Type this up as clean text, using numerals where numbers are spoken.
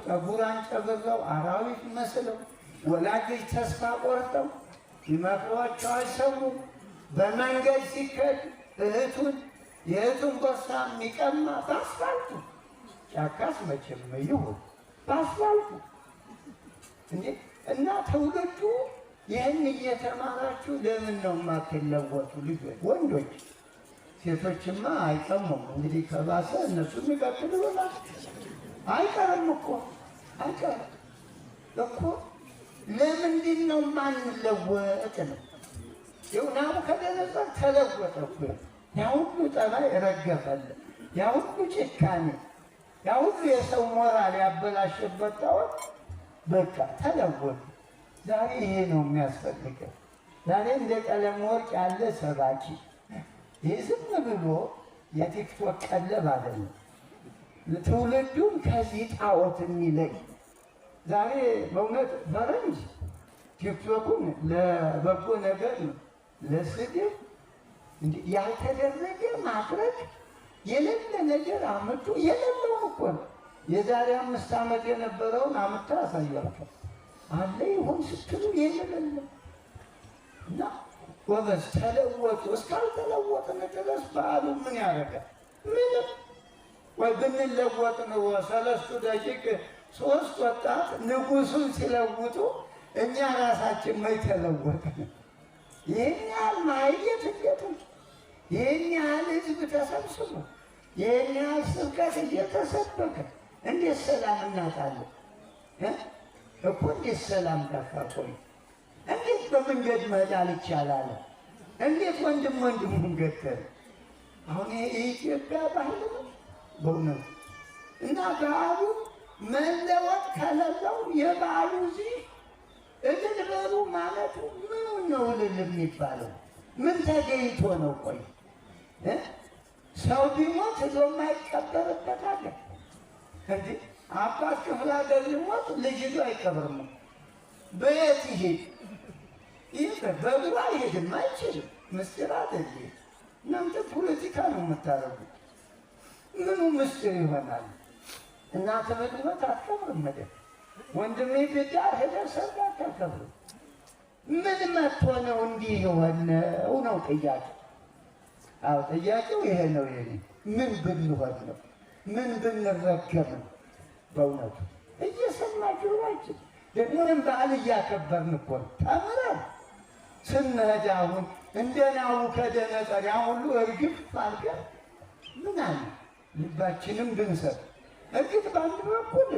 ጠጉር አንጨብረው አራዊት መስለው ወላጆች ተስፋ ቆርጠው ይመክሯቸው አይሰሙም። በመንገድ ሲከድ እህቱን የእህቱን ቦርሳ የሚቀማ በአስፋልቱ፣ ጫካስ መቼም ይሁን በአስፋልቱ እንዴ! እና ትውልዱ ይህን እየተማራችሁ ለምን ነው የማትለወጡ? ልጆች ወንዶች፣ ሴቶችማ አይቀሙም። እንግዲህ ከባሰ እነሱ የሚቀጥሉ ይሆናል። አይቀርም እኮ፣ አይቀርም እኮ። ለምንድን ነው የማንለወጥ ነው? ይኸው ናቡከደነፆር ተለወጠ እኮ። ያ ሁሉ ጠባይ ረገፈለ፣ ያ ሁሉ ጭካኔ፣ ያ ሁሉ የሰው ሞራል ያበላሸበት ጣዖት በቃ ተለወጡ። ዛሬ ይሄ ነው የሚያስፈልገው። ዛሬ እንደ ቀለም ወርቅ ያለ ሰባኪ፣ ይህ ዝም ብሎ የቲክቶክ ቀለብ አይደለም። ትውልዱን ከዚህ ጣዖት የሚለይ። ዛሬ በእውነት ፈረንጅ ቲክቶኩን ለበጎ ነገር ነው፣ ለስድብ ያልተደረገ ማድረግ፣ የሌለ ነገር አመጡ። የሌለውን እኮ ነው። የዛሬ 5 ዓመት የነበረውን አምጥተው ያሳያቸው አለ ይሆን ስትሉ የሌለ። እና ጎበዝ ተለወጡ። እስካልተለወጥን ድረስ በዓሉ ምን ያደርጋል? ምንም። ወይ ብንለወጥ ነው ሰለስቱ ደቂቅ ሶስት ወጣት ንጉሱን ሲለውጡ እኛ ራሳችን መች ተለወጥን? ይህን ያህል ማየት እንዴት ነው? ይህን ያህል ህዝብ ተሰብስቦ፣ ይህን ያህል ስብከት እየተሰበከ እንዴት ሰላም እናጣለን እኮ? እንዴት ሰላም ጠፋ? ቆይ እንዴት በመንገድ መጣል ይቻላል? እንዴት ወንድም ወንድሙን ገደለ? አሁን ይሄ የኢትዮጵያ ባህል ነው በእውነቱ። እና በዓሉ መለወጥ ከሌለው የበዓሉ እዚህ እልል በሉ ማለቱ ምኑ ነው እልል የሚባለው? ምን ተገኝቶ ነው? ቆይ ሰው ቢሞት ሄዶ የማይቀበርበት አለ እንዴ? አባት ክፍለ ሀገር ቢሞት ልጅ ሄዶ አይቀብርም። በየት ይሄድ? ይህ በእግሩ አይሄድም፣ አይችልም። ምስጢር አይደል? እናንተ ፖለቲካ ነው የምታደርጉት። ምኑ ምስጢር ይሆናል? እናትህ ብትሞት አትቀብርም። መደብ ወንድሜ ቢዳር ሄደህ ሰርግ አታከብርም። ምን መጥቶ ነው እንዲህ የሆነው ነው ጥያቄ። አዎ ጥያቄው ይሄ ነው። የኔ ምን ብንሆን ነው? ምን ብንረገም ነው? በእውነቱ እየሰማችሁ ጆሯችን ደግሞንም በዓል እያከበርን እኮ ነው። ተምረን ስንሄድ አሁን እንደ ናቡከደነፆር ያን ሁሉ እርግፍ አድርገን ምን አለ ልባችንም ብንሰጥ። እርግጥ በአንድ በኩል